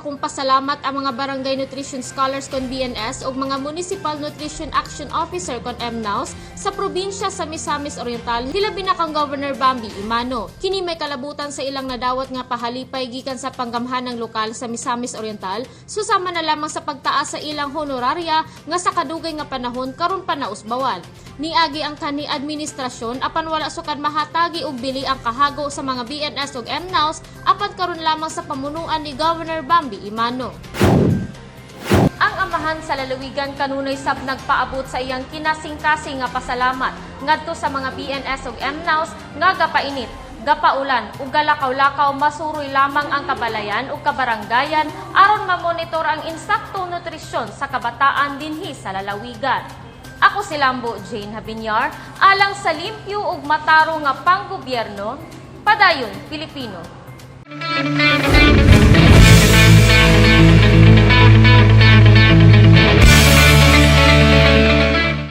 dakong pasalamat ang mga Barangay Nutrition Scholars kon BNS ug mga Municipal Nutrition Action Officer kon MNAOS sa probinsya sa Misamis Oriental, hilabi na kang Governor Bambi Emano. Kini may kalabutan sa ilang nadawat nga pahalipay gikan sa panggamhanang lokal sa Misamis Oriental, susama na lamang sa pagtaas sa ilang honoraria nga sa kadugay nga panahon karon pa nausbawan. Niagi ang kani administrasyon apan wala sukad mahatagi og bili ang kahago sa mga BNS ug MNAOS apan karon lamang sa pamunuan ni Governor Bambi Emano. Ang amahan sa lalawigan kanunay sab nagpaabot sa iyang kinasingkasing nga pasalamat ngadto sa mga BNS ug MNAOS nga gapainit, gapaulan ug galakaw-lakaw masuroy lamang ang kabalayan ug kabaranggayan aron mamonitor ang insaktong nutrisyon sa kabataan dinhi sa lalawigan. Ako si Lambo Jane Habinyar, alang sa limpyo ug matarong nga panggobyerno, padayon Pilipino.